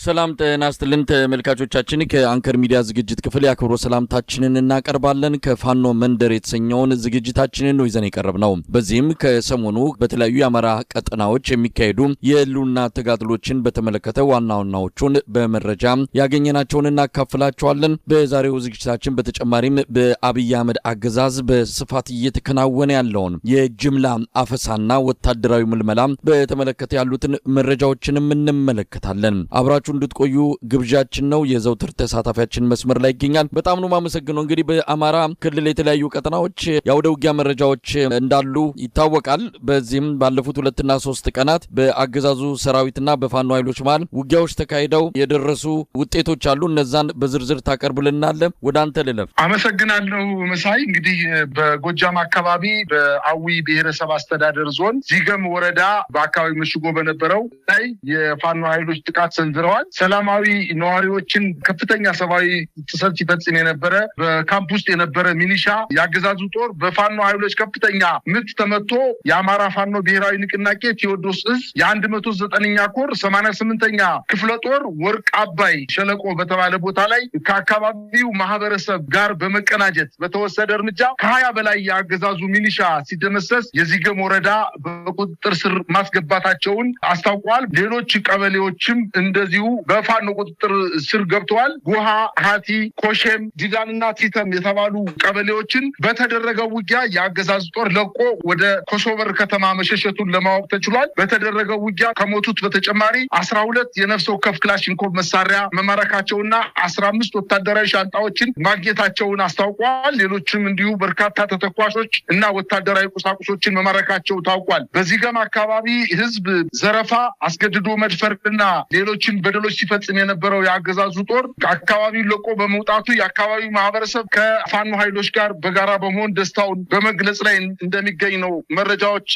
ሰላም ጤና ይስጥልን ተመልካቾቻችን፣ ከአንከር ሚዲያ ዝግጅት ክፍል የአክብሮት ሰላምታችንን እናቀርባለን። ከፋኖ መንደር የተሰኘውን ዝግጅታችንን ነው ይዘን የቀረብነው። በዚህም ከሰሞኑ በተለያዩ የአማራ ቀጠናዎች የሚካሄዱ የህልውና ተጋድሎችን በተመለከተ ዋና ዋናዎቹን በመረጃ ያገኘናቸውን እናካፍላችኋለን። በዛሬው ዝግጅታችን በተጨማሪም በአብይ አህመድ አገዛዝ በስፋት እየተከናወነ ያለውን የጅምላ አፈሳና ወታደራዊ ምልመላ በተመለከተ ያሉትን መረጃዎችንም እንመለከታለን። አብራችሁ እንድትቆዩ ግብዣችን ነው። የዘውትር ተሳታፊያችን መስመር ላይ ይገኛል። በጣም ነው የማመሰግነው። እንግዲህ በአማራ ክልል የተለያዩ ቀጠናዎች የአውደ ውጊያ መረጃዎች እንዳሉ ይታወቃል። በዚህም ባለፉት 2ና 3 ቀናት በአገዛዙ ሰራዊትና በፋኖ ኃይሎች መሃል ውጊያዎች ተካሂደው የደረሱ ውጤቶች አሉ። እነዛን በዝርዝር ታቀርብልናለህ። ወደ አንተ ልለፍ። አመሰግናለሁ መሳይ። እንግዲህ በጎጃም አካባቢ በአዊ ብሔረሰብ አስተዳደር ዞን ዚገም ወረዳ በአካባቢው ምሽጎ በነበረው ላይ የፋኖ ኃይሎች ጥቃት ሰንዝረዋል። ሰላማዊ ነዋሪዎችን ከፍተኛ ሰብአዊ ጥሰት ሲፈጽም የነበረ በካምፕ ውስጥ የነበረ ሚሊሻ የአገዛዙ ጦር በፋኖ ኃይሎች ከፍተኛ ምት ተመቶ የአማራ ፋኖ ብሔራዊ ንቅናቄ ቴዎድሮስ እዝ የ109ኛ ኮር 88ኛ ክፍለ ጦር ወርቅ አባይ ሸለቆ በተባለ ቦታ ላይ ከአካባቢው ማህበረሰብ ጋር በመቀናጀት በተወሰደ እርምጃ ከ20 በላይ የአገዛዙ ሚሊሻ ሲደመሰስ የዚገም ወረዳ በቁጥጥር ስር ማስገባታቸውን አስታውቋል። ሌሎች ቀበሌዎችም እንደዚሁ በፋኖ ቁጥጥር ስር ገብተዋል። ጉሃ፣ ሃቲ፣ ኮሼም፣ ዲዳንና ቲተም የተባሉ ቀበሌዎችን በተደረገው ውጊያ የአገዛዙ ጦር ለቆ ወደ ኮሶበር ከተማ መሸሸቱን ለማወቅ ተችሏል። በተደረገው ውጊያ ከሞቱት በተጨማሪ 12 የነፍስ ወከፍ ክላሽንኮቭ መሳሪያ መማረካቸውና 15 ወታደራዊ ሻንጣዎችን ማግኘታቸውን አስታውቋል። ሌሎችም እንዲሁ በርካታ ተተኳሾች እና ወታደራዊ ቁሳቁሶችን መማረካቸው ታውቋል። በዚገም አካባቢ ህዝብ ዘረፋ፣ አስገድዶ መድፈርና ሌሎችን በደሎች ሲፈጽም የነበረው የአገዛዙ ጦር አካባቢውን ለቆ በመውጣቱ የአካባቢው ማህበረሰብ ከፋኖ ኃይሎች ጋር በጋራ በመሆን ደስታውን በመግለጽ ላይ እንደሚገኝ ነው መረጃዎች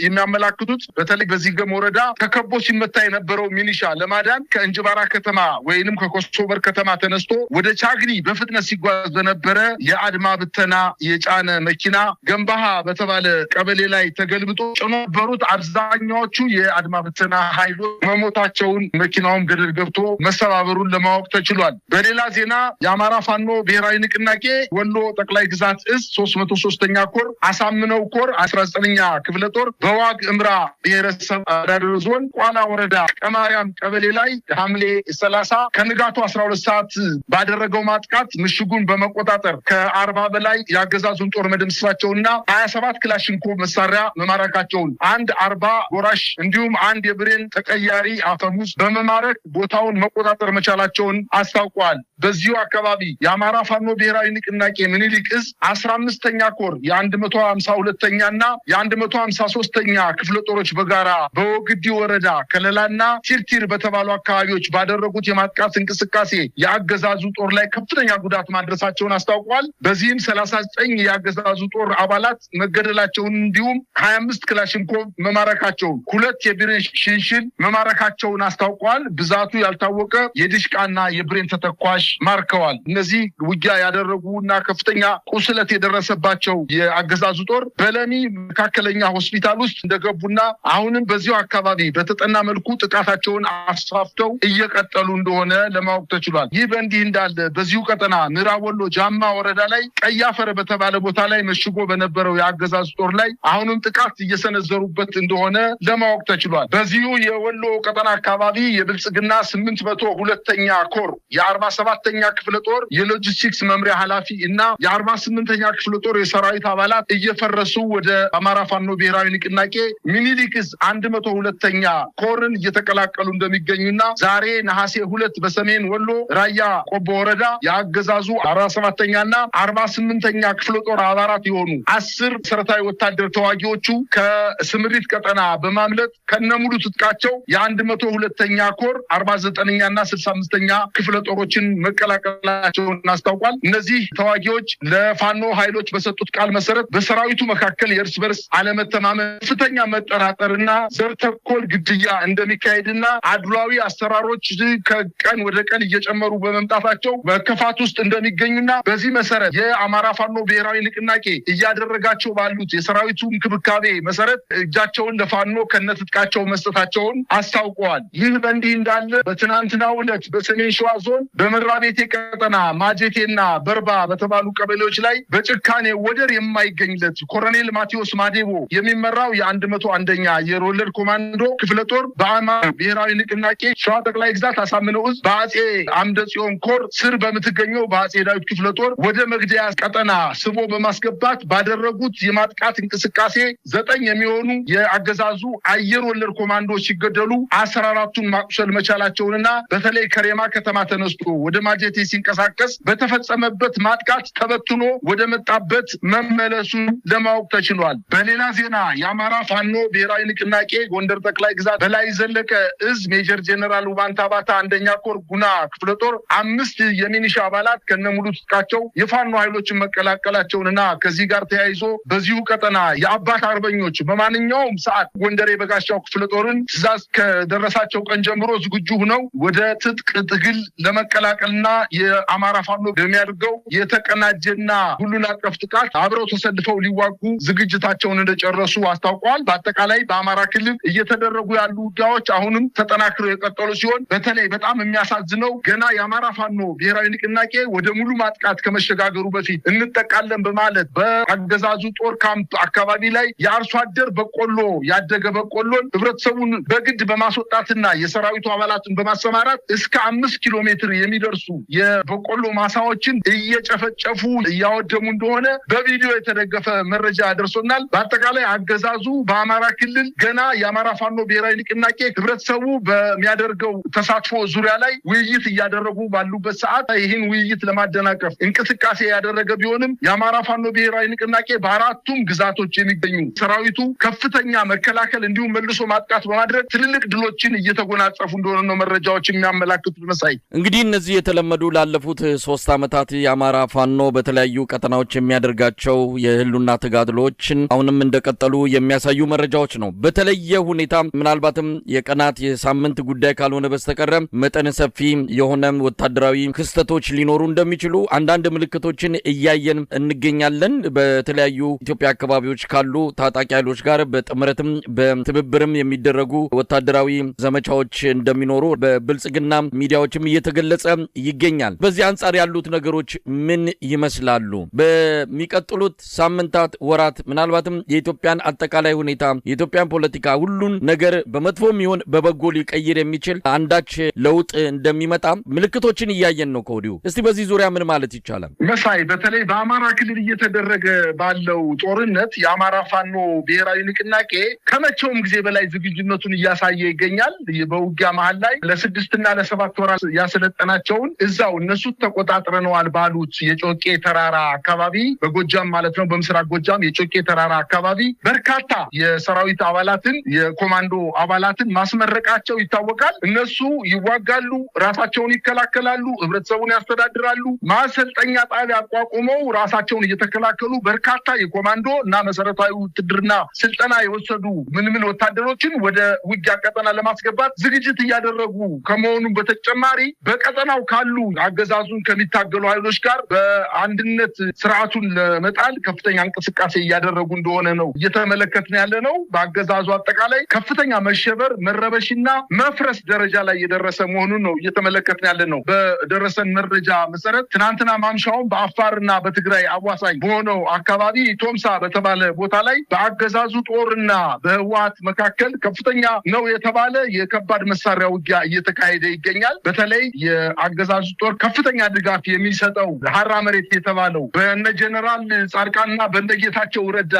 የሚያመላክቱት። በተለይ በዚገም ወረዳ ተከቦ ሲመታ የነበረው ሚሊሻ ለማዳን ከእንጅባራ ከተማ ወይንም ከኮሶበር ከተማ ተነስቶ ወደ ቻግኒ በፍጥነት ሲጓዝ በነበረ የአድማ ብተና የጫነ መኪና ገንባሃ በተባለ ቀበሌ ላይ ተገልብጦ ጭኖ ነበሩት አብዛኛዎቹ የአድማ ብተና ኃይሎች መሞታቸውን መኪናውም ገደል ገብቶ መሰባበሩን ለማወቅ ተችሏል። በሌላ ዜና የአማራ ፋኖ ብሔራዊ ንቅናቄ ወሎ ጠቅላይ ግዛት እዝ 303ኛ ኮር አሳምነው ኮር 19ኛ ክፍለ ጦር በዋግ እምራ ብሔረሰብ አስተዳደር ዞን ቋላ ወረዳ ቀማርያም ቀበሌ ላይ ሐምሌ 30 ከንጋቱ 12 ሰዓት ባደረገው ማጥቃት ምሽጉን በመቆጣጠር ከ40 በላይ የአገዛዙን ጦር መደምሰሳቸውና 27 ክላሽንኮቭ መሳሪያ መማረካቸውን፣ አንድ 40 ጎራሽ እንዲሁም አንድ የብሬን ተቀያሪ አፈሙዝ በመማረክ ቦታውን መቆጣጠር መቻላቸውን አስታውቋል። በዚሁ አካባቢ የአማራ ፋኖ ብሔራዊ ንቅናቄ ምኒልክ እዝ 15ኛ ኮር የ152ኛ እና የ153ኛ ክፍለ ጦሮች በጋራ በወግዲ ወረዳ ከለላና ቲርቲር በተባሉ አካባቢዎች ባደረጉት የማጥቃት እንቅስቃሴ የአገዛዙ ጦር ላይ ከፍተኛ ጉዳት ማድረሳቸውን አስታውቋል። በዚህም 39 የአገዛዙ ጦር አባላት መገደላቸውን እንዲሁም 25 ክላሽንኮቭ መማረካቸውን፣ 2 የብሬን ሽንሽል መማረካቸውን አስታውቋል። ብዛቱ ያልታወቀ የድሽቃና የብሬን ተተኳሽ ማርከዋል። እነዚህ ውጊያ ያደረጉ እና ከፍተኛ ቁስለት የደረሰባቸው የአገዛዙ ጦር በለሚ መካከለኛ ሆስፒታል ውስጥ እንደገቡና አሁንም በዚሁ አካባቢ በተጠና መልኩ ጥቃታቸውን አስፋፍተው እየቀጠሉ እንደሆነ ለማወቅ ተችሏል። ይህ በእንዲህ እንዳለ በዚሁ ቀጠና ምዕራብ ወሎ ጃማ ወረዳ ላይ ቀይ አፈር በተባለ ቦታ ላይ መሽጎ በነበረው የአገዛዙ ጦር ላይ አሁንም ጥቃት እየሰነዘሩበት እንደሆነ ለማወቅ ተችሏል። በዚሁ የወሎ ቀጠና አካባቢ የብልጽግና 802ኛ ኮር የ47ኛ ክፍለ ጦር የሎጂስቲክስ መምሪያ ኃላፊ እና የ48ኛ ክፍለ ጦር የሰራዊት አባላት እየፈረሱ ወደ አማራ ፋኖ ብሔራዊ ንቅናቄ ሚኒሊክ እዝ 102ኛ ኮርን እየተቀላቀሉ እንደሚገኙና ዛሬ ነሐሴ 2 በሰሜን ወሎ ራያ ቆቦ ወረዳ የአገዛዙ 47ኛ እና 48ኛ ክፍለ ጦር አባላት የሆኑ 10 መሰረታዊ ወታደር ተዋጊዎቹ ከስምሪት ቀጠና በማምለጥ ከነሙሉ ትጥቃቸው የ102ኛ ኮር 49ኛ እና 65ኛ ክፍለ ጦሮችን መቀላቀላቸውን አስታውቋል። እነዚህ ተዋጊዎች ለፋኖ ኃይሎች በሰጡት ቃል መሰረት በሰራዊቱ መካከል የእርስ በርስ አለመተማመን፣ ከፍተኛ መጠራጠርና ዘር ተኮር ግድያ እንደሚካሄድና አድሏዊ አሰራሮች ከቀን ወደ ቀን እየጨመሩ በመምጣታቸው በከፋት ውስጥ እንደሚገኙና በዚህ መሰረት የአማራ ፋኖ ብሔራዊ ንቅናቄ እያደረጋቸው ባሉት የሰራዊቱ እንክብካቤ መሰረት እጃቸውን ለፋኖ ከነትጥቃቸው መስጠታቸውን አስታውቀዋል። ይህ በእንዲህ እንዳለ በትናንትናው ዕለት በሰሜን ሸዋ ዞን በመራቤቴ ቀጠና ማጀቴና በርባ በተባሉ ቀበሌዎች ላይ በጭካኔ ወደር የማይገኝለት ኮሎኔል ማቴዎስ ማዴቦ የሚመራው የ101ኛ አየር ወለድ ኮማንዶ ክፍለ ጦር በአማራ ብሔራዊ ንቅናቄ ሸዋ ጠቅላይ ግዛት አሳምነው እዝ በአጼ አምደ ጽዮን ኮር ስር በምትገኘው በአጼ ዳዊት ክፍለ ጦር ወደ መግደያ ቀጠና ስቦ በማስገባት ባደረጉት የማጥቃት እንቅስቃሴ 9 የሚሆኑ የአገዛዙ አየር ወለድ ኮማንዶዎች ሲገደሉ 14ቱን ማቁሰል መቻላቸውንና በተለይ ከሬማ ከተማ ተነስቶ ወደ ማጀቴ ሲንቀሳቀስ በተፈጸመበት ማጥቃት ተበትኖ ወደ መጣበት መመለሱን ለማወቅ ተችሏል። በሌላ ዜና የአማራ ፋኖ ብሔራዊ ንቅናቄ ጎንደር ጠቅላይ ግዛት በላይ ዘለቀ እዝ ሜጀር ጄኔራል ውባንታ ባታ አንደኛ ኮር ጉና ክፍለ ጦር 5 የሚኒሻ አባላት ከነሙሉ ትጥቃቸው የፋኖ ኃይሎችን መቀላቀላቸውንና ከዚህ ጋር ተያይዞ በዚሁ ቀጠና የአባት አርበኞች በማንኛውም ሰዓት ጎንደር የበጋሻው ክፍለ ጦርን ትዕዛዝ ከደረሳቸው ቀን ጀምሮ ዝግጁ ሆነው ወደ ትጥቅ ትግል ለመቀላቀልና የአማራ ፋኖ በሚያደርገው የተቀናጀና ሁሉን አቀፍ ጥቃት አብረው ተሰልፈው ሊዋጉ ዝግጅታቸውን እንደጨረሱ አስታውቀዋል። በአጠቃላይ በአማራ ክልል እየተደረጉ ያሉ ውጊያዎች አሁንም ተጠናክረው የቀጠሉ ሲሆን በተለይ በጣም የሚያሳዝነው ገና የአማራ ፋኖ ብሔራዊ ንቅናቄ ወደ ሙሉ ማጥቃት ከመሸጋገሩ በፊት እንጠቃለን በማለት በአገዛዙ ጦር ካምፕ አካባቢ ላይ የአርሶ አደር በቆሎ ያደገ በቆሎን ህብረተሰቡን በግድ በማስወጣትና የሰራዊቱ አባላትን በማሰማራት እስከ 5 ኪሎ ሜትር የሚደርሱ የበቆሎ ማሳዎችን እየጨፈጨፉ እያወደሙ እንደሆነ በቪዲዮ የተደገፈ መረጃ ደርሶናል። በአጠቃላይ አገዛዙ በአማራ ክልል ገና የአማራ ፋኖ ብሔራዊ ንቅናቄ ህብረተሰቡ በሚያደርገው ተሳትፎ ዙሪያ ላይ ውይይት እያደረጉ ባሉበት ሰዓት ይህን ውይይት ለማደናቀፍ እንቅስቃሴ ያደረገ ቢሆንም የአማራ ፋኖ ብሔራዊ ንቅናቄ በአራቱም ግዛቶች የሚገኙ ሰራዊቱ ከፍተኛ መከላከል እንዲሁም መልሶ ማጥቃት በማድረግ ትልልቅ ድሎችን እየተጎናጸፉ እንደሆነ ነው መረጃዎች የሚያመላክቱት። መሳይ፣ እንግዲህ እነዚህ የተለመዱ ላለፉት 3 ዓመታት የአማራ ፋኖ በተለያዩ ቀጠናዎች የሚያደርጋቸው የህልውና ተጋድሎችን አሁንም እንደቀጠሉ የሚያሳዩ መረጃዎች ነው። በተለየ ሁኔታ ምናልባትም የቀናት የሳምንት ጉዳይ ካልሆነ በስተቀር መጠነ ሰፊ የሆነ ወታደራዊ ክስተቶች ሊኖሩ እንደሚችሉ አንዳንድ ምልክቶችን እያየን እንገኛለን። በተለያዩ ኢትዮጵያ አካባቢዎች ካሉ ታጣቂ ኃይሎች ጋር በጥምረትም በትብብርም የሚደረጉ ወታደራዊ ዘመቻዎች እንደሚኖሩ በብልጽግና ሚዲያዎችም እየተገለጸ ይገኛል። በዚህ አንጻር ያሉት ነገሮች ምን ይመስላሉ? በሚቀጥሉት ሳምንታት፣ ወራት ምናልባትም የኢትዮጵያን አጠቃላይ ሁኔታ፣ የኢትዮጵያን ፖለቲካ ሁሉን ነገር በመጥፎም ይሁን በበጎ ሊቀይር የሚችል አንዳች ለውጥ እንደሚመጣ ምልክቶችን እያየን ነው ከወዲሁ። እስቲ በዚህ ዙሪያ ምን ማለት ይቻላል? መሳይ፣ በተለይ በአማራ ክልል እየተደረገ ባለው ጦርነት የአማራ ፋኖ ብሔራዊ ንቅናቄ ከመቼውም ጊዜ በላይ ዝግጁነቱን እያሳየ ይገኛል። በውጊያ መሀል ላይ ለ6 እና ለ7 ወራት ያሰለጠናቸውን እዛው እነሱ ተቆጣጥረነዋል ባሉት የጮቄ ተራራ አካባቢ በጎጃም ማለት ነው፣ በምስራቅ ጎጃም የጮቄ ተራራ አካባቢ በርካታ የሰራዊት አባላትን የኮማንዶ አባላትን ማስመረቃቸው ይታወቃል። እነሱ ይዋጋሉ፣ ራሳቸውን ይከላከላሉ፣ ህብረተሰቡን ያስተዳድራሉ። ማሰልጠኛ ጣቢያ አቋቁመው ራሳቸውን እየተከላከሉ በርካታ የኮማንዶ እና መሰረታዊ ውትድርና ስልጠና የወሰዱ ምልምል ወታደሮችን ወደ ውጊያ ቀጠና ለማስገባት ዝግጅት እያደረጉ ከመሆኑ በተጨማሪ በቀጠናው ካሉ አገዛዙን ከሚታገሉ ኃይሎች ጋር በአንድነት ስርዓቱን ለመጣል ከፍተኛ እንቅስቃሴ እያደረጉ እንደሆነ ነው እየተመለከትን ያለ ነው። በአገዛዙ አጠቃላይ ከፍተኛ መሸበር፣ መረበሽና መፍረስ ደረጃ ላይ የደረሰ መሆኑን ነው እየተመለከትን ያለ ነው። በደረሰን መረጃ መሰረት ትናንትና ማምሻውን በአፋርና በትግራይ አዋሳኝ በሆነው አካባቢ ቶምሳ በተባለ ቦታ ላይ በአገዛዙ ጦርና በህወሓት መካከል ከፍተኛ ነው የተባለ የከባድ መሳሪያ ውጊያ እየተካሄደ ይገኛል። በተለይ የአገዛዙ ጦር ከፍተኛ ድጋፍ የሚሰጠው ሀራ መሬት የተባለው በነ ጀነራል ጻድቃንና በነ ጌታቸው ረዳ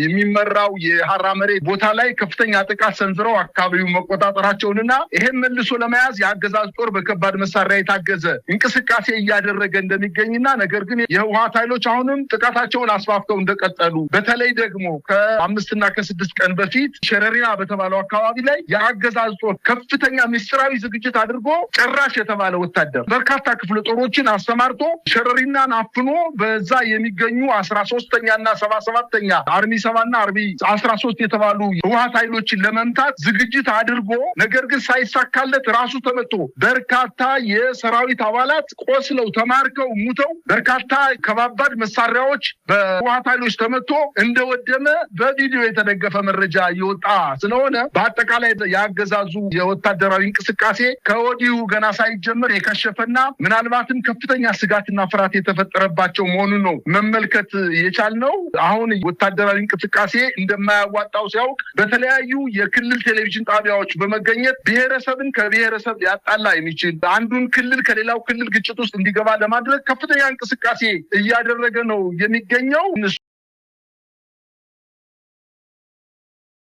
የሚመራው የሀራ መሬት ቦታ ላይ ከፍተኛ ጥቃት ሰንዝረው አካባቢውን መቆጣጠራቸውንና ይሄን መልሶ ለመያዝ የአገዛዙ ጦር በከባድ መሳሪያ የታገዘ እንቅስቃሴ እያደረገ እንደሚገኝና ነገር ግን የህወሓት ኃይሎች አሁንም ጥቃታቸውን አስፋፍተው እንደቀጠሉ፣ በተለይ ደግሞ ከ5 እና ከ6 ቀን በፊት ሸረሪና በተባለው አካባቢ ላይ የአገዛዙ ጦር ከፍተኛ ምስጢራዊ ዝግጅት አድርጎ ጨራሽ የተባለ ወታደር በርካታ ክፍለ ጦሮችን አሰማርቶ ሸረሪናን አፍኖ በዛ የሚገኙ 13ኛ እና 77ኛ army 7 እና army 13 የተባሉ ህወሓት ኃይሎችን ለመምታት ዝግጅት አድርጎ ነገር ግን ሳይሳካለት ራሱ ተመቶ በርካታ የሰራዊት አባላት ቆስለው ተማርከው ሙተው በርካታ ከባባድ መሳሪያዎች በህወሓት ኃይሎች ተመቶ እንደወደመ በቪዲዮ የተደገፈ መረጃ እየወጣ ስለሆነ በአጠቃላይ የአገዛዙ የወታደራዊ ወታደራዊ እንቅስቃሴ ከወዲሁ ገና ሳይጀመር የከሸፈና ምናልባትም ከፍተኛ ስጋትና ፍርሃት የተፈጠረባቸው መሆኑን ነው መመልከት የቻልነው። አሁን ወታደራዊ እንቅስቃሴ እንደማያዋጣው ሲያውቅ በተለያዩ የክልል ቴሌቪዥን ጣቢያዎች በመገኘት ብሔረሰብን ከብሔረሰብ ሊያጣላ የሚችል፣ አንዱን ክልል ከሌላው ክልል ግጭት ውስጥ እንዲገባ ለማድረግ ከፍተኛ እንቅስቃሴ እያደረገ ነው የሚገኘው።